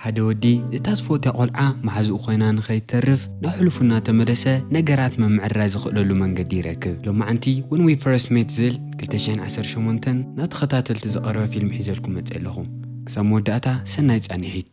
ሓደ ወዲ እታ ዝፈትያ ቆልዓ መሓዝኡ ኮይና ንኸይተርፍ ናብ ሕሉፉ እናተመለሰ ነገራት መምዕራይ ዝኽእለሉ መንገዲ ይረክብ። ሎማዓንቲ When We First Met ዝብል ክልተ ሽሕን ዓሰርተ ሸሞንተን ናብ ተኸታተልቲ ዝቐረበ ፊልም ሒዘልኩም መፅእ ኣለኹ። ክሳብ መወዳእታ ሰናይ ፃንሒት።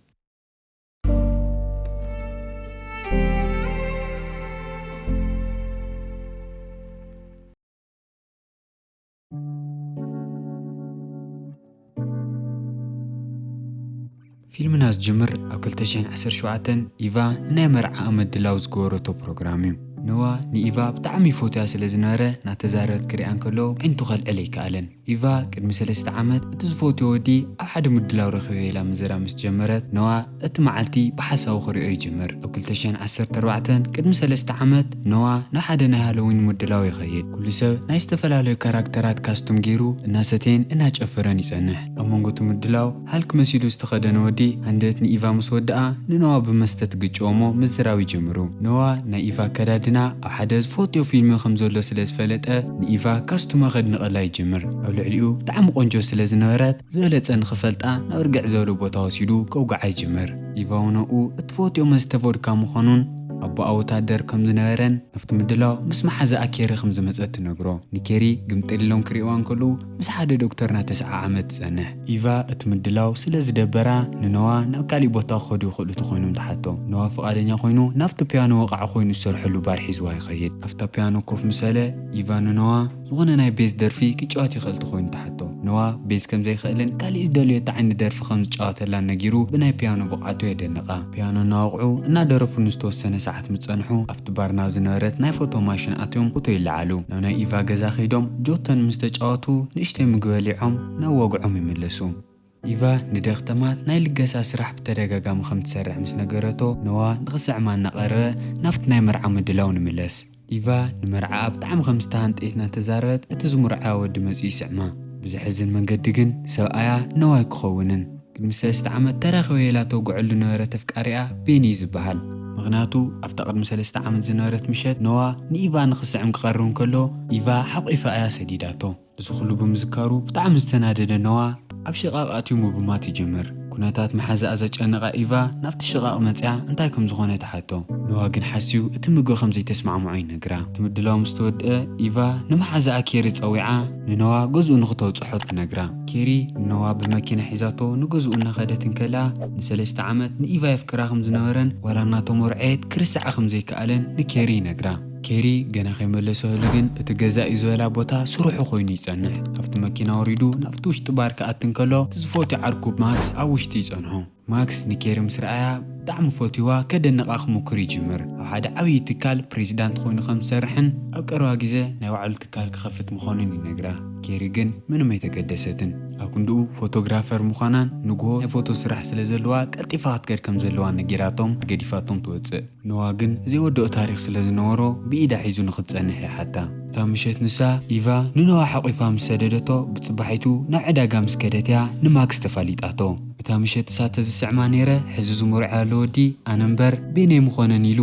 ፊልምና ዝጅምር ኣብ ክልተ ሽሕን ዓሰርተ ሸውዓተን ኢቫ ንናይ መርዓኣ ምድላው ዝገበረቶ ፕሮግራም እዩ። ኖዋ ንኢቫ ብጣዕሚ ይፈትያ ስለ ዝነበረ እናተዛረበት ክሪኣ እንከሎ ዓይንቱ ከልዕል ኣይከኣለን። ኢቫ ቅድሚ ሰለስተ ዓመት እቲ ዝፈትዮ ወዲ ኣብ ሓደ ምድላው ረኺበ ኢላ ምዝራብ ምስ ጀመረት ኖዋ እቲ መዓልቲ ብሓሳቡ ክሪኦ ይጅምር። ኣብ ክልተ ሽሕን ዓሰርተ ኣርባዕተን ቅድሚ ሰለስተ ዓመት ኖዋ ናብ ሓደ ናይ ሃሎዊን ምድላው ይኸይድ። ኩሉ ሰብ ናይ ዝተፈላለዩ ካራክተራት ካስቱም ገይሩ እናሰተየን እናጨፈረን ይጸንሕ። ኣብ መንጎ እቲ ምድላው ሃልክ መሲሉ ዝተኸደነ ወዲ ሃንደበት ንኢቫ ምስ ወድኣ ንኖዋ ብመስተ ትግጭዎ እሞ ምዝራብ ይጅምሩ። ኖዋ ናይ ኢቫ ኣከዳድና ኣብ ሓደ ዝፈትዮ ፊልም ከም ዘሎ ስለ ዝፈለጠ ንኢቫ ካስቱማ ከድንቐላ ይጅምር። ኣብ ልዕሊኡ ብጣዕሚ ቆንጆ ስለ ዝነበረት ዝበለጸ ንኽፈልጣ ናብ ርግዕ ዝበለ ቦታ ወሲዱ ከውግዓ ይጅምር። ኢቫ እውን ኣብኡ እትፈትዮ መስተ ቮድካ ምዃኑን ኣቦኣ ወታደር ከም ዝነበረን ናብቲ ምድላው ምስ መሓዛኣ ኬሪ ከም ዝመጸት ትነግሮ። ንኬሪ ግምጥል ኢሎም ክርእይዋ እንከለዉ ምስ ሓደ ዶክተር እናተሰዓዓመት ትጸንሕ። ኢቫ እቲ ምድላው ስለ ዝደበራ ንኖዋ ናብ ካሊእ ቦታ ክኸዱ ይኽእሉ ተኾይኖም ትሓቶ። ኖዋ ፍቓደኛ ኮይኑ ናብቲ ፒያኖ ወቓዒ ኮይኑ ዝሰርሐሉ ባር ሒዝዋ ይኸይድ። ኣብታ ፒያኖ ኮፍ ምሰለ ኢቫ ንኖዋ ዝኾነ ናይ ቤዝ ደርፊ ክጫወት ይኽእል ተኾይኑ ትሓቶ። ኖዋ ቤዝ ከም ዘይኽእልን ካሊእ ዝደልዮ ዓይነት ደርፊ ከም ዝጫወተላን ነጊሩ ብናይ ፒያኖ ብቕዓቱ የደንቓ። ፒያኖ እናወቕዑ እናደረፉ ንዝተወሰነ ሰዓት ምስ ጸንሑ ኣብቲ ባር ናብ ዝነበረት ናይ ፎቶ ማሽን ኣትዮም ፎቶ ይለዓሉ። ናብ ናይ ኢቫ ገዛ ከይዶም ጆቶን ምስ ተጫወቱ ንእሽተይ ምግቢ በሊዖም ናብ ወግዖም ይምለሱ። ኢቫ ንደኽተማት ናይ ልገሳ ስራሕ ብተደጋጋሚ ከም ትሰርሕ ምስ ነገረቶ ኖዋ ንኽስዕማ እናቐረበ ናብቲ ናይ መርዓ ምድላው ንምለስ። ኢቫ ንመርዓኣ ብጣዕሚ ከም ዝተሃንጠየት እናተዛረበት እቲ ዝምርዓያ ወዲ መጺኡ ይስዕማ። ብዘሕዝን መንገዲ ግን ሰብኣያ ኖዋ ኣይክኸውንን። ቅድሚ ሰለስተ ዓመት ተራኺበ ኢላ ተውግዐሉ ነበረት ኣፍቃሪኣ ቤኒ እዩ ዝበሃል። ምኽንያቱ ኣብታ ቅድሚ ሰለስተ ዓመት ዝነበረት ምሸት ኖዋ ንኢቫ ንኽስዕም ክቐርብ እንከሎ ኢቫ ሓቒፋ እያ ሰዲዳቶ። እዚ ኩሉ ብምዝካሩ ብጣዕሚ ዝተናደደ ኖዋ ኣብ ሽቓቕ ኣትዩ ምጉማት ይጅምር። ኩነታት መሓዛኣ ዘጨነቓ ኢቫ ናብቲ ሽቓቕ መጽያ እንታይ ከም ዝኾነ ትሓቶ። ኖዋ ግን ሓስዩ እቲ ምግቢ ከም ዘይተስማዕምዖ ይነግራ። እቲ ምድላው ምስ ተወድአ ኢቫ ንመሓዛኣ ኬሪ ጸዊዓ ንኖዋ ገዝኡ ንኽተውጽሖ ትነግራ። ኬሪ ንኖዋ ብመኪና ሒዛቶ ንገዝኡ እናኸደት እንከላ ንሰለስተ ዓመት ንኢቫ የፍቅራ ከም ዝነበረን ዋላ እናተመርዐየት ክርስዓ ከም ዘይከኣለን ንኬሪ ይነግራ። ኬሪ ገና ከይመለሰሉ ግን እቲ ገዛ እዩ ዝበላ ቦታ ስርሑ ኮይኑ ይጸንሕ። ኣብቲ መኪና ወሪዱ ናብቲ ውሽጢ ባር ክኣቲ እንከሎ እቲ ዝፈትዮ ዓርኩ ማክስ ኣብ ውሽጢ ይጸንሖ። ማክስ ንኬሪ ምስ ረኣያ ብጣዕሚ ፈትይዋ ከደንቓ ክሙክር ይጅምር። ኣብ ሓደ ዓብዪ ትካል ፕሬዚዳንት ኮይኑ ከም ዝሰርሕን ኣብ ቀረባ ግዜ ናይ ባዕሉ ትካል ክኸፍት ምዃኑን ይነግራ። ኬሪ ግን ምንም ኣይተገደሰትን። ኣብ ክንድኡ ፎቶግራፈር ምዃናን ንግሆ ናይ ፎቶ ስራሕ ስለ ዘለዋ ቀልጢፋ ክትከድ ከም ዘለዋ ነጊራቶም ገዲፋቶም ትወጽእ። ኖዋ ግን ዘይወደኦ ታሪኽ ስለ ዝነበሮ ብኢዳ ሒዙ ንኽትጸንሕ ይሓታ። እታ ምሸት ንሳ ኢቫ ንኖዋ ሓቒፋ ምስ ሰደደቶ ብጽባሒቱ ናብ ዕዳጋ ምስ ከደት እያ ንማክስ ተፋሊጣቶ። እታ ምሸት እሳ ተዝስዕማ ነይረ ሕዚ ዝምርዖ ኣሎ ወዲ ኣነ እምበር ቤነይ ምኾነን ኢሉ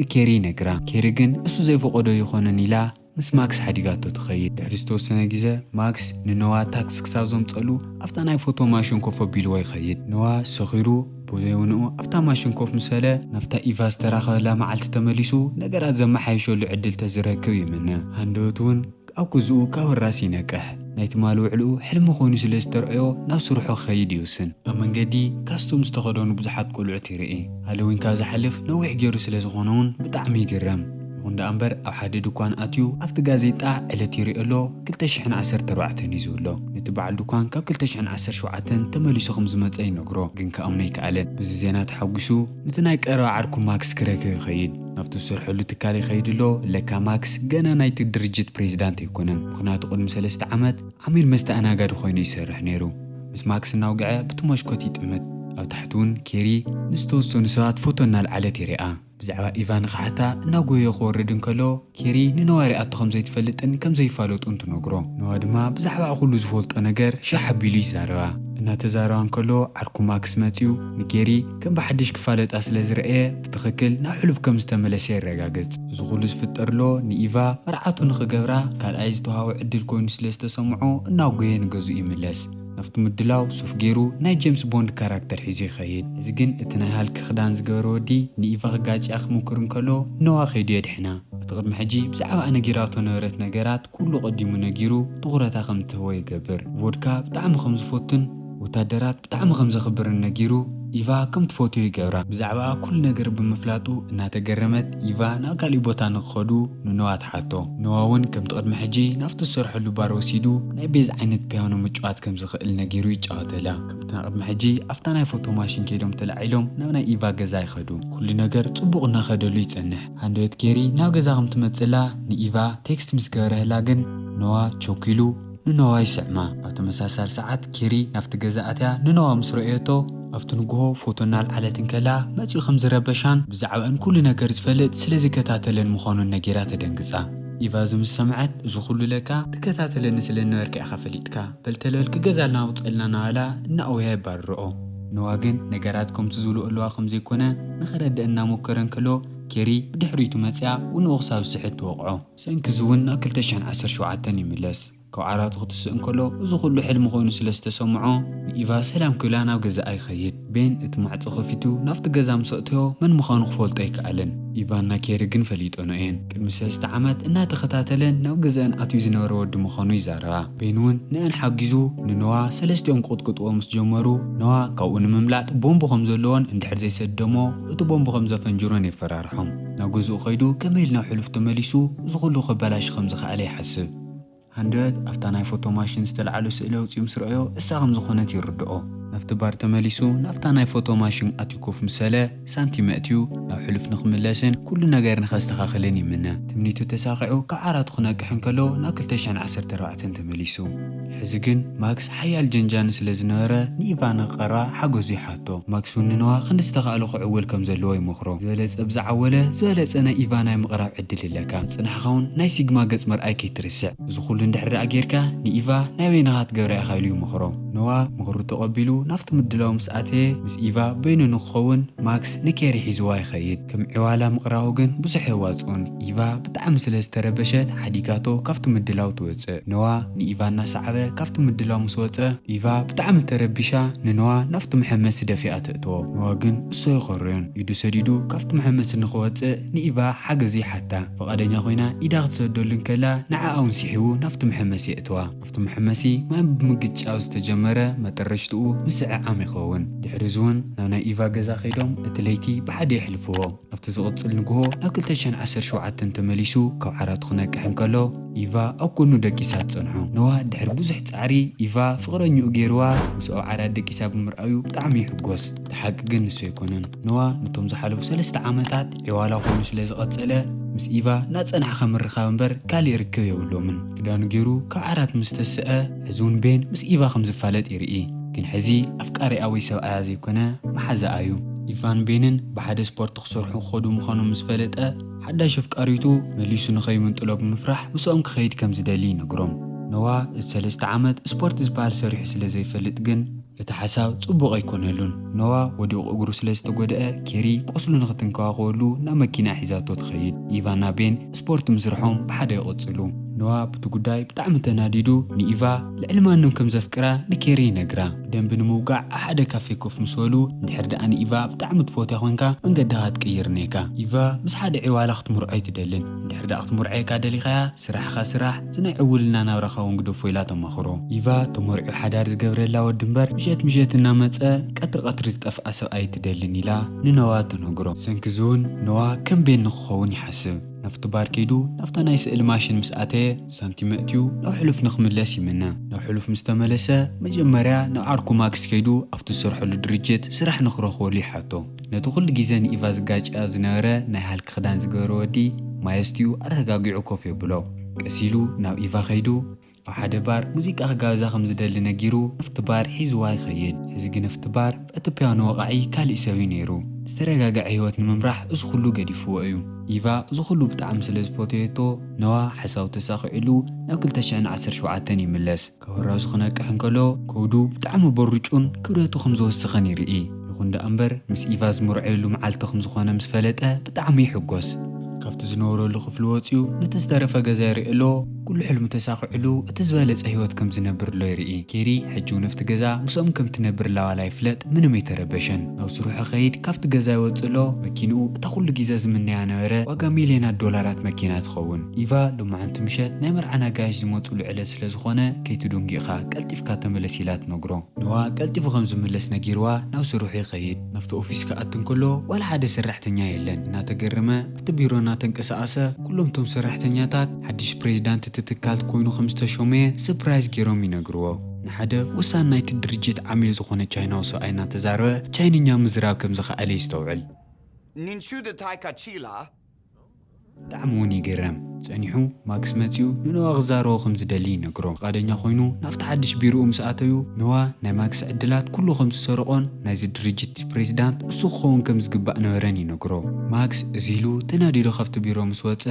ንኬሪ ይነግራ። ኬሪ ግን እሱ ዘይፈቐዶ ይኾነን ኢላ ምስ ማክስ ሓዲጋቶ ትኸይድ። ድሕሪ ዝተወሰነ ግዜ ማክስ ንኖዋ ታክሲ ክሳብ ዘምጸሉ ኣብታ ናይ ፎቶ ማሽን ኮፍ ኣቢልዎ ይኸይድ። ኖዋ ሰኺሩ ብዘይውንኡ ኣብታ ማሽን ኮፍ ምሰለ ናብታ ኢቫ ዝተራኸበላ መዓልቲ ተመሊሱ ነገራት ዘመሓየሸሉ ዕድል ተዝረክብ ይምነ። ሃንደበት እውን ኣብ ክዝኡ ካብ ራስ ይነቅሕ። ናይ ትማሊ ውዕልኡ ሕልሚ ኮይኑ ስለ ዝተረኣዮ ናብ ስርሑ ክኸይድ ይውስን። ኣብ መንገዲ ካስቶም ዝተኸደኑ ብዙሓት ቆልዑት ይርኢ። ሃሎዊን ካብ ዝሓልፍ ነዊሕ ገይሩ ስለ ዝኾነ እውን ብጣዕሚ ይግረም። ይኹን ደኣ እምበር ኣብ ሓደ ድኳን ኣትዩ ኣብቲ ጋዜጣ ዕለት ይርኢ ኣሎ ክልተ ሽሕን ዓሰርተ ኣርባዕተን እዩ ዝብሎ። ነቲ በዓል ድኳን ካብ ክልተ ሽሕን ዓሰርተ ሸውዓተን ተመሊሱ ከም ዝመጸ ይነግሮ፣ ግን ክኣምኖ ኣይከኣለን። ብዚ ዜና ተሓጒሱ ነቲ ናይ ቀረባ ዓርኩ ማክስ ክረክብ ይኸይድ። ናብቲ ዝሰርሐሉ ትካል ይኸይድ ኣሎ። ለካ ማክስ ገና ናይቲ ድርጅት ፕሬዚዳንት ኣይኮነን። ምኽንያቱ ቅድሚ ሰለስተ ዓመት ዓሚል መስተ ኣናጋዲ ኮይኑ ይሰርሕ ነይሩ። ምስ ማክስ እናውግዐ ብቲ መሽኮት ይጥምት። ኣብ ታሕቲ እውን ኬሪ ንዝተወሰኑ ሰባት ፎቶ እናልዓለት ይሪኣ። ብዛዕባ ኢቫ ንኽሓታ እናጎየ ክወርድ እንከሎ ኬሪ ንኖዋ ሪኣቶ ከም ዘይትፈልጥን ከም ዘይፋለጡን ትነግሮ። ኖዋ ድማ ብዛዕባ ኩሉ ዝፈልጦ ነገር ሻሕ ኣቢሉ ይዛረባ። እናተዛረባ እንከሎ ዓርኩ ማክስ መጺኡ ንኬሪ ከም ብሓድሽ ክፋለጣ ስለ ዝረኣየ ብትኽክል ናብ ሕሉፍ ከም ዝተመለሰ የረጋግጽ። እዚ ኩሉ ዝፍጠር ኣሎ ንኢቫ መርዓቱ ንኽገብራ ካልኣይ ዝተዋህቦ ዕድል ኮይኑ ስለ ዝተሰምዖ እናጎየ ንገዝኡ ይምለስ። ኣብቲ ምድላው ሱፍ ገይሩ ናይ ጄምስ ቦንድ ካራክተር ሒዙ ይኸይድ። እዚ ግን እቲ ናይ ሃልክ ክዳን ዝገበረ ወዲ ንኢቫ ክጋጭያ ክሙክር እንከሎ ኖዋ ከይዱ የድሕና። እቲ ቅድሚ ሕጂ ብዛዕባኣ ነጊራቶ ነበረት ነገራት ኩሉ ቀዲሙ ነጊሩ ትኹረታ ከም ትህቦ ይገብር። ቮድካ ብጣዕሚ ከም ዝፈቱን ወታደራት ብጣዕሚ ከም ዘኽብርን ነጊሩ ኢቫ ከም ትፈትዮ ይገብራ። ብዛዕባኣ ኩሉ ነገር ብምፍላጡ እናተገረመት ኢቫ ናብ ካሊእ ቦታ ንክኸዱ ንኖዋ ትሓቶ። ኖዋ እውን ከምቲ ቅድሚ ሕጂ ናብቲ ዝሰርሐሉ ባር ወሲዱ ናይ ቤዝ ዓይነት ፒያኖ ምጭዋት ከም ዝኽእል ነጊሩ ይጫወተላ። ከምቲ ናይ ቅድሚ ሕጂ ኣብታ ናይ ፎቶ ማሽን ከይዶም ተላዒሎም ናብ ናይ ኢቫ ገዛ ይኸዱ። ኩሉ ነገር ጽቡቕ እናኸደሉ ይጸንሕ። ሃንደበት ኬሪ ናብ ገዛ ከም ትመጽእላ ንኢቫ ቴክስት ምስ ገበረህላ ግን ኖዋ ቸኩሉ ንኖዋ ይስዕማ። ኣብ ተመሳሳሊ ሰዓት ኬሪ ናብቲ ገዛ ኣትያ ንኖዋ ምስ ረእየቶ ኣብቲ ንግሆ ፎቶ እናልዓለት እንከላ መጺኡ ከም ዝረበሻን ብዛዕባእን ኩሉ ነገር ዝፈልጥ ስለ ዝከታተለን ምዃኑን ነጊራ ተደንግጻ። ኢቫ እዚ ምስ ሰምዐት እዚ ኩሉ ለካ ትከታተለኒ ስለ ዝነበርካ ኢኻ ፈሊጥካ፣ በል ተለበልኪ ገዛ እናውፀልና እናበላ እናኣውያ የባርርኦ። ኖዋ ግን ነገራት ከምቲ ዝብሉ ኣለዋ ከም ዘይኮነ ንኸረድእ እናሞከረ እንከሎ ኬሪ ብድሕሪቱ መጺኣ ውንኡ ክሳብ ዝስሕት ትወቕዖ። ሰንኪ እዚ እውን ናብ ክልተ ሽሕን ዓሰርተ ሸውዓተን ይምለስ። ካብ ዓራቱ ክትስእ እንከሎ እዚ ኩሉ ሕልሚ ኮይኑ ስለ ዝተሰምዖ ንኢቫ ሰላም ክብላ ናብ ገዛኣ ይኸይድ። ቤን እቲ ማዕጾ ከፊቱ ናብቲ ገዛ ምስ ኣእተዮ መን ምዃኑ ክፈልጦ ኣይከኣለን። ኢቫና ኬሪ ግን ፈሊጠንኦ እየን። ቅድሚ ሰለስተ ዓመት እናተኸታተለን ናብ ገዛአን ኣትዩ ዝነበረ ወዲ ምዃኑ ይዛረባ። ቤን እውን ንአን ሓጊዙ ንኖዋ ሰለስቲኦም ክቕጥቅጥዎ ምስ ጀመሩ ኖዋ ካብኡ ንምምላጥ ቦምብ ከም ዘለዎን እንድሕር ዘይሰደሞ እቲ ቦምብ ከም ዘፈንጅሮን የፈራርሖም። ናብ ገዝኡ ከይዱ ከመይ ኢሉ ናብ ሕሉፍ ተመሊሱ እዚ ኩሉ ከበላሹ ከም ዝኸኣለ ይሓስብ። ሃንደበት ኣብታ ናይ ፎቶ ማሽን ዝተልዓሉ ስእሊ ኣውፂኡ ምስ ረኣዮ እሳ ከም ዝኾነት ይርድኦ። ናብቲ ባር ተመሊሱ ናብታ ናይ ፎቶ ማሽን ኣትዩ ኮፍ ምስ በለ ሳንቲም ኣእትዩ ናብ ሕሉፍ ንክምለስን ኩሉ ነገር ንኸስተኻኽልን ይምነ። ትምኒቱ ተሳኺዑ ካብ ዓራቱ ክነቅሕ እንከሎ ናብ ክልተ ሽሕን ዓሰርተ ኣርባዕተን ተመሊሱ። ሕዚ ግን ማክስ ሓያል ጀንጃኒ ስለ ዝነበረ ንኢቫ ንክቐርባ ሓገዙ ይሓቶ። ማክስ እውን ንኖዋ ክንዲ ዝተኻእሎ ክዕውል ከም ዘለዎ ይመኽሮ። ዝበለጸ ብዝዓወለ ዝበለጸ ናይ ኢቫ ናይ ምቕራብ ዕድል ይለካ። ጽናሕኻ እውን ናይ ሲግማ ገጽ ምርኣይ ከይትርስዕ። እዚ ኩሉ እንድሕር ደኣ ጌርካ ንኢቫ ናይ በይንኻ ክትገብራ ኢኻ ኢሉ ይመኽሮ። ኖዋ ምኽሩ ተቐቢሉ ናብቲ ምድላው ምስ ኣተየ ምስ ኢቫ በይኑ ንክኸውን ማክስ ንኬሪ ሒዝዋ ይኸይድ። ከም ዕዋላ ምቕራቡ ግን ብዙሕ የዋጽኡን። ኢቫ ብጣዕሚ ስለ ዝተረበሸት ሓዲጋቶ ካብቲ ምድላው ትወጽእ። ኖዋ ንኢቫ እናሰዓበ ካብቲ ምድላው ምስ ወጸ ኢቫ ብጣዕሚ ተረቢሻ ንኖዋ ናብቲ መሐመሲ ደፊኣ ተእትዎ። ኖዋ ግን እሶ ይኸርዮን ኢዱ ሰዲዱ ካብቲ መሐመሲ ንክወጽእ ንኢቫ ሓገዙ ይሓታ። ፈቓደኛ ኮይና ኢዳ ክትሰደሉ እንከላ ንዓኣ እውን ስሒቡ ናብቲ መሐመሲ የእትዋ። ኣብቲ መሐመሲ ማይ ብምግጫው ዝተጀመረ መጠረሽትኡ ምስዕዓም ይኸውን። ድሕሪ እዚ እውን ናብ ናይ ኢቫ ገዛ ከይዶም እቲ ለይቲ ብሓደ የሕልፍዎ። ኣብቲ ዝቕጽል ንግሆ ናብ ክልተ ሽሕን ዓሰርተ ሸውዓተን ተመሊሱ ካብ ዓራቱ ክነቅሕ እንከሎ ኢቫ ኣብ ጎኑ ደቂሳ ትጸንሖ። ኖዋ ድሕሪ ብዙሕ ጻዕሪ ኢቫ ፍቕረኝኡ ገይርዋ ምስ ኣብ ዓራት ደቂሳ ብምርኣዩ ብጣዕሚ ይሕጎስ። እቲ ሓቂ ግን ንሱ ኣይኮነን። ኖዋ ነቶም ዝሓለፉ ሰለስተ ዓመታት ዕዋላ ኮይኑ ስለ ዝቐጸለ ምስ ኢቫ እናጸናሕኻ ምርኻብ እምበር ካሊእ ርክብ የብሎምን። ክዳኑ ገይሩ ካብ ዓራት ምስ ተስአ ሕዚ እውን ቤን ምስ ኢቫ ከም ዝፋለጥ ይርኢ። ግን ሕዚ ኣፍቃሪኣ ወይ ሰብኣያ ዘይኮነ መሓዛኣ እዩ። ኢቫን ቤንን ብሓደ ስፖርት ክሰርሑ ክኸዱ ምዃኖም ምስ ፈለጠ ሓዳሽ ኣፍቃሪቱ መሊሱ ንኸይምንጥሎ ብምፍራሕ ምስኦም ክኸይድ ከም ዝደሊ ይነግሮም። ኖዋ እቲ ሰለስተ ዓመት ስፖርት ዝበሃል ሰሪሑ ስለ ዘይፈልጥ ግን እቲ ሓሳብ ጽቡቕ ኣይኮነሉን። ኖዋ ወዲቑ እግሩ ስለ ዝተጎድአ ኬሪ ቁስሉ ንክትንከባኸበሉ ናብ መኪና ሒዛቶ ትኸይድ። ኢቫና ቤን ስፖርት ምስርሖም ብሓደ ይቕጽሉ። ኖዋ ብቲ ጉዳይ ብጣዕሚ ተናዲዱ ንኢቫ ልዕሊ ማንም ከም ዘፍቅራ ንኬሪ ይነግራ። ብደንቢ ንምውጋዕ ኣብ ሓደ ካፌ ኮፍ ምስ በሉ እንድሕር ደኣ ንኢቫ ብጣዕሚ ትፈትያ ኮይንካ መንገድኻ ትቅይር እኒካ። ኢቫ ምስ ሓደ ዕዋላ ክትምርዖ ኣይትደልን። እንድሕር ደኣ ክትምርዓየካ ደሊኻያ ስራሕኻ ስራሕ፣ እዚ ናይ ዕውልና ናብራኻ እውን ግደፎ ኢላ ተማኽሮ። ኢቫ ተመርዕዩ ሓዳር ዝገብረላ ወዲ እምበር ምሸት ምሸት እናመጸ ቀትሪ ቀትሪ ዝጠፍኣ ሰብኣይ ኣይትደልን ኢላ ንኖዋ ትነግሮ። ሰንኪ እዚ እውን ኖዋ ከም ቤን ንክኸውን ይሓስብ። ናብቲ ባር ከይዱ ናብታ ናይ ስእሊ ማሽን ምስ ኣተየ ሳንቲም ኣእትዩ ናብ ሕሉፍ ንክምለስ ይምነ። ናብ ሕሉፍ ምስ ተመለሰ መጀመርያ ናብ ዓርኩ ማክስ ከይዱ ኣብቲ ዝሰርሐሉ ድርጅት ስራሕ ንክረኽበሉ ይሓቶ። ነቲ ኩሉ ግዜ ንኢቫ ዝጋጨያ ዝነበረ ናይ ሃልክ ክዳን ዝገበረ ወዲ ማየስትዩ ኣረጋጊዑ ኮፍ የብሎ። ቀስ ኢሉ ናብ ኢቫ ከይዱ ኣብ ሓደ ባር ሙዚቃ ክጋብዛ ከም ዝደሊ ነጊሩ ኣብቲ ባር ሒዝዋ ይኸይድ። ሕዚ ግን ኣብቲ ባር እቲ ፒያኖ ወቓዒ ካሊእ ሰብ እዩ ነይሩ። ዝተረጋግዐ ህይወት ንምምራሕ እዚ ኩሉ ገዲፍዎ እዩ። ኢቫ እዚ ኩሉ ብጣዕሚ ስለ ዝፈተየቶ ነዋ ሓሳቡ ተሳኺዕሉ ናብ ክልተ ሽሕን ዓሰርተ ሸውዓተን ይምለስ። ካብ ህራሱ ክነቅሕ እንከሎ ከብዱ ብጣዕሚ በሩጩን ክብደቱ ከም ዝወሰኸን ይርኢ። ይኹን ደኣ እምበር ምስ ኢቫ ዝምርዐየሉ መዓልቲ ከም ዝኾነ ምስ ፈለጠ ብጣዕሚ ይሕጎስ። ካብቲ ዝነበረሉ ክፍሊ ወጺኡ ነቲ ዝተረፈ ገዛ ይርኢ ኣሎ። ኩሉ ሕልሙ ተሳኺዕሉ እቲ ዝበለጸ ህይወት ከም ዝነብር ኣሎ ይርኢ። ኬሪ ሕጂ እውን ኣብቲ ገዛ ምስኦም ከም ትነብር ላዋላ ይፍለጥ ምንም ኣይተረበሸን። ናብ ስርሑ ከይድ ካብቲ ገዛ ይወጽእ ኣሎ። መኪንኡ እታ ኩሉ ግዜ ዝምነያ ነበረ ዋጋ ሚልዮናት ዶላራት መኪና ትኸውን። ኢቫ ሎማዓንቲ ምሸት ናይ መርዓና ኣጋይሽ ዝመጹሉ ዕለት ስለ ዝኾነ ከይትዱንጊኻ ቀልጢፍካ ተመለስ ኢላ ትነግሮ። ኖዋ ቀልጢፉ ከም ዝምለስ ነጊርዋ ናብ ስርሑ ይኸይድ። ናብቲ ኦፊስ ክኣቱ እንከሎ ዋላ ሓደ ሰራሕተኛ የለን። እናተገረመ ኣብቲ ቢሮ እናተንቀሳቐሰ ኩሎም እቶም ሰራሕተኛታት ሓድሽ ፕሬዚዳንት እቲ ትካል ኮይኑ ከም ዝተሾመ ሰፕራይዝ ገይሮም ይነግርዎ። ንሓደ ወሳኒ ናይቲ ድርጅት ዓሚል ዝኾነ ቻይናዊ ሰብኣይ እናተዛረበ ቻይንኛ ምዝራብ ከም ዝኸኣለ ይስተውዕል። 您去的太客气了。 ብጣዕሚ እውን ይግረም። ጸኒሑ ማክስ መጺኡ ንኖዋ ክዛረቦ ከም ዝደሊ ይነግሮ። ፍቓደኛ ኮይኑ ናብቲ ሓድሽ ቢሮኡ ምስ ኣተዩ ኖዋ ናይ ማክስ ዕድላት ኩሉ ከም ዝሰረቖን ናይዚ ድርጅት ፕሬዚዳንት እሱ ክኸውን ከም ዝግባእ ነበረን ይነግሮ። ማክስ እዚ ኢሉ ተናዲዱ ካብቲ ቢሮ ምስ ወጸ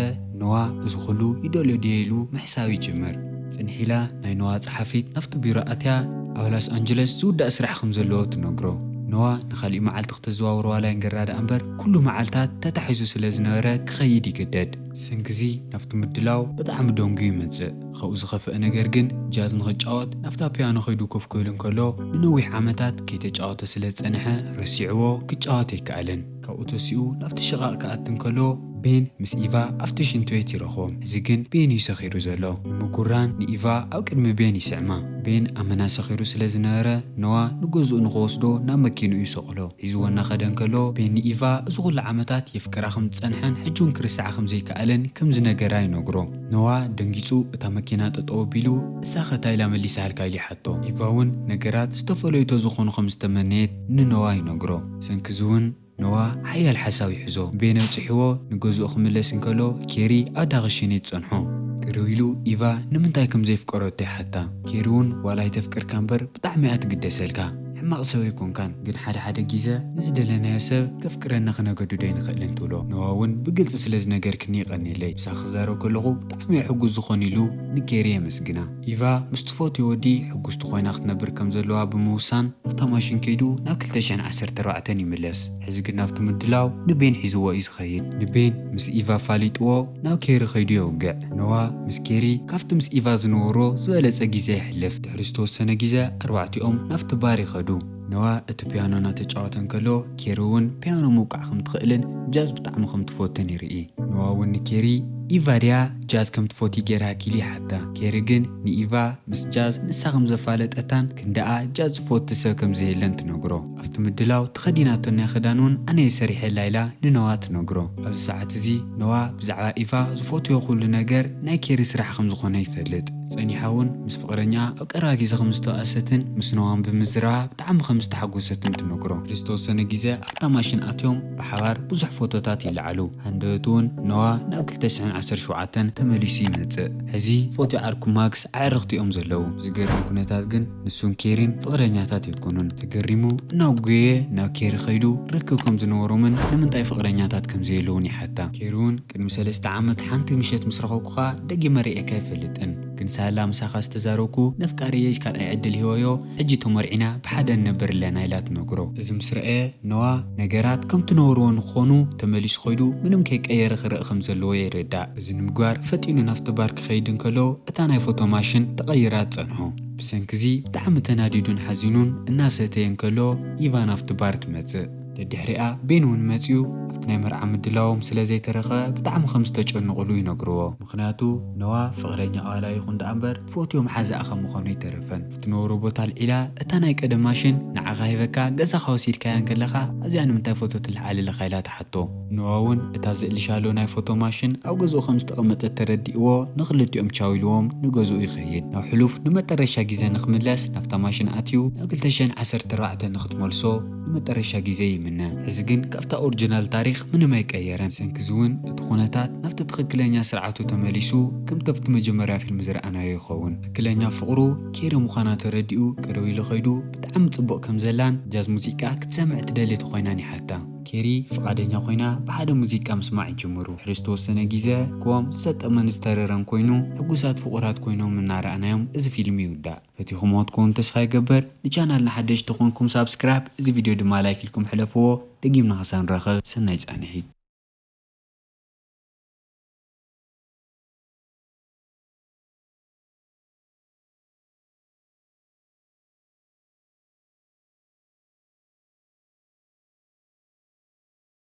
ኖዋ እዚ ኩሉ ይደልዮ ድየ ኢሉ ምሕሳብ ይጅምር። ጽንሕ ኢላ ናይ ኖዋ ጸሓፊት ናብቲ ቢሮ ኣትያ ኣብ ላስ ኣንጀለስ ዝውዳእ ስራሕ ከም ዘለዎ ትነግሮ። ኖዋ ንኻሊእ መዓልቲ ክተዘዋውሮ ዋላ ይንገራ ደኣ እምበር ኩሉ መዓልታት ተታሒዙ ስለ ዝነበረ ክኸይድ ይግደድ። ሰንክዚ ናብቲ ምድላው ብጣዕሚ ደንጉዩ ይመጽእ። ካብኡ ዝኸፍአ ነገር ግን ጃዝ ንኽጫወት ናብታ ፒያኖ ከይዱ ኮፍ ክብል እንከሎ ንነዊሕ ዓመታት ከይተጫወተ ስለ ዝጸንሐ ረሲዕዎ ክጫወት ኣይከኣለን። ካብኡ ተሲኡ ናብቲ ሽቓቕ ክኣቲ እንከሎ ቤን ምስ ኢቫ ኣብቲ ሽንቲ ቤት ይረኽቦም። እዚ ግን ቤን እዩ ሰኺሩ ዘሎ። ንምጉራን ንኢቫ ኣብ ቅድሚ ቤን ይስዕማ። ቤን ኣመና ሰኺሩ ስለ ዝነበረ ኖዋ ንገዝኡ ንኽወስዶ ናብ መኪንኡ ይሰቕሎ። ሒዝዎ እናኸደ እንከሎ ቤን ንኢቫ እዚ ኩሉ ዓመታት የፍቅራ ከም ዝጸንሐን ሕጂ እውን ክርስዓ ከም ዘይከኣለን ከም ዝነገራ ይነግሮ። ኖዋ ደንጊጹ እታ መኪና ጠጠው ኣቢሉ እሳኸ ታይ ኢላ መሊሳልካ ኢሉ ይሓቶ። ኢቫ እውን ነገራት ዝተፈለዩ ተዝኾኑ ከም ዝተመነየት ንኖዋ ይነግሮ። ሰንክዚ እውን ኖዋ ሓያል ሓሳብ ይሕዞ። ቤን ኣብጺሕዎ ንገዝኡ ክምለስ እንከሎ ኬሪ ኣብ ዳኽሽን ትጸንሖ። ቅርብ ኢሉ ኢቫ ንምንታይ ከም ዘየፍቀረቶ ይሓታ። ኬሪ እውን ዋላ ኣይተፍቅርካ እምበር ብጣዕሚ እያ ትግደሰልካ። ሕማቕ ሰብ ኣይኮንካን፣ ግን ሓደ ሓደ ግዜ ንዝደለናዮ ሰብ ከፍቅረና ክነገድዶ ኣይንኽእልን ትብሎ። ኖዋ እውን ብግልጺ ስለ ዝነገርክኒ የቐንየለይ። ምሳኺ ክዛረብ ከለኹ ብጣዕሚ እየ ሕጉስ ዝኾን ኢሉ ንኬሪ የመስግና። ኢቫ ምስ ትፈትዮ ወዲ ሕጉስቲ ኮይና ክትነብር ከም ዘለዋ ብምውሳን ኣብታ ማሽን ከይዱ ናብ ክልተ ሽሕን ዓሰርተ ኣርባዕተን ይምለስ። ሕዚ ግን ናብቲ ምድላው ንቤን ሒዝዎ እዩ ዝኸይድ። ንቤን ምስ ኢቫ ኣፋሊጥዎ ናብ ኬሪ ከይዱ የውግዕ። ኖዋ ምስ ኬሪ ካብቲ ምስ ኢቫ ዝነበሮ ዝበለጸ ግዜ የሕልፍ። ድሕሪ ዝተወሰነ ግዜ ኣርባዕቲኦም ናብቲ ባር ይኸዱ። ኖዋ እቲ ፒያኖ እናተጫወተ እንከሎ ኬሪ እውን ፒያኖ ምውቃዕ ከም ትኽእልን ጃዝ ብጣዕሚ ከም ትፈትን ይርኢ። ኖዋ እውን ንኬሪ ኢቫ ድያ ጃዝ ከም ትፈቲ ገይራኪ ኢሉ ይሓታ። ኬሪ ግን ንኢቫ ምስ ጃዝ ንሳ ከም ዘፋለጠታን ክንደኣ ጃዝ ዝፈቲ ሰብ ከም ዘየለን ትነግሮ። ኣብቲ ምድላው ተኸዲናቶ ናይ ክዳን እውን ኣነ እየ ሰሪሐላ ኢላ ንኖዋ ትነግሮ። ኣብዚ ሰዓት እዚ ኖዋ ብዛዕባ ኢቫ ዝፈትዮ ኩሉ ነገር ናይ ኬሪ ስራሕ ከም ዝኾነ ይፈልጥ። ጸኒሓ እውን ምስ ፍቕረኛ ኣብ ቀረባ ግዜ ከም ዝተባእሰትን ምስ ኖዋን ብምዝራባ ብጣዕሚ ከም ዝተሓጎሰትን ትነግሮ። ዝተወሰነ ግዜ ኣብታ ማሽን ኣትዮም ብሓባር ብዙሕ ፎቶታት ይለዓሉ። ሃንደበት እውን ኖዋ ናብ ክልተ ሽሕን ዓሰርተ ሸውዓተን ተመሊሱ ይመጽእ። ሕዚ ፎቶ ዓርኩ ማክስ ኣዕርኽቲ እዮም ዘለዉ። ዝገርም ኩነታት ግን ንሱን ኬሪን ፍቕረኛታት ኣይኮኑን። ተገሪሙ እናጉየየ ናብ ኬሪ ከይዱ ርክብ ከም ዝነበሮምን ንምንታይ ፍቕረኛታት ከም ዘየለውን ይሓታ። ኬሪ እውን ቅድሚ ሰለስተ ዓመት ሓንቲ ምሸት ምስ ረኸብኩኻ ደጊመ ርእየካ ኣይፈልጥን፣ ግን ሳላ ምሳኻ ዝተዛረብኩ ነፍቃሪየይ ካልኣይ ዕድል ሂበዮ፣ ሕጂ ተመርዒና ብሓደ ንነብር ኣለና ኢላ ትነግሮ። እዚ ምስ ረኣየ ኖዋ ነገራት ከምቲ ነበርዎ ንክኾኑ ተመሊሱ ከይዱ ምንም ከይቀየረ ክርኢ ከም ዘለዎ የረዳእ። እዚ ንምግባር ፈጢኑ ናብቲ ባር ክኸይድ እንከሎ እታ ናይ ፎቶ ማሽን ተቐይራ ትጸንሖ። ብሰንኪ እዚ ብጣዕሚ ተናዲዱን ሓዚኑን እናሰተየ እንከሎ ኢቫ ናብቲ ባር ትመጽእ። ደድሕሪኣ ቤን እውን መጺኡ ኣብቲ ናይ መርዓ ምድላዎም ስለ ዘይተረኸበ ብጣዕሚ ከም ዝተጨነቑሉ ይነግርዎ። ምኽንያቱ ኖዋ ፍቕረኛ ቃላ ይኹን ደኣ እምበር ፈትዮ መሓዛኣ ከም ምዃኑ ኣይተረፈን። ኣብቲ ነበሮ ቦታ ኣልዒላ እታ ናይ ቀደም ማሽን ንዓኻ ሂበካ ገዛኻ ወሲድካያ እንከለኻ ኣብዚኣ ንምንታይ ፎቶ ትለዓል ኣለኻ ኢላ ትሓቶ። ኖዋ እውን እታ ዝእልሻሎ ናይ ፎቶ ማሽን ኣብ ገዝኡ ከም ዝተቐመጠት ተረዲእዎ ንኽልቲኦም ቻው ኢልዎም ንገዝኡ ይኸይድ። ናብ ሕሉፍ ንመጠረሻ ግዜ ንኽምለስ ናብታ ማሽን ኣትዩ ናብ ክልተ ሽሕን ዓሰርተ ኣርባዕተን ንኽትመልሶ ንመጠረሻ ግዜ ይምነ። ሕዚ ግን ካብታ ኦሪጂናል ታሪኽ ምንም ኣይቀየረን። ሰንኪ እዚ እውን እቲ ኩነታት ናብቲ ትኽክለኛ ስርዓቱ ተመሊሱ ከምቲ ኣብቲ መጀመርያ ፊልም ዝረኣናዮ ይኸውን። ትኽክለኛ ፍቕሩ ኬሪ ምዃና ተረዲኡ ቅርብ ኢሉ ከይዱ ብጣዕሚ ጽቡቕ ከም ዘላን ጃዝ ሙዚቃ ክትሰምዕ ትደሊ ተኾይናን ይሓታ። ኬሪ ፍቓደኛ ኮይና ብሓደ ሙዚቃ ምስማዕ ይጅምሩ። ድሕሪ ዝተወሰነ ግዜ ክዎም ዝሰጠመን ዝተረረን ኮይኑ ሕጉሳት ፍቑራት ኮይኖም እናረኣናዮም እዚ ፊልም ይውዳእ። ፈቲኹምዎ ትኮኑ ተስፋ ይገብር። ንቻናልና ሓደሽቲ ኮንኩም ሳብስክራይብ፣ እዚ ቪድዮ ድማ ላይክ ኢልኩም ሕለፍዎ። ደጊምና ክሳብ ንራኸብ ሰናይ ጻንሒት።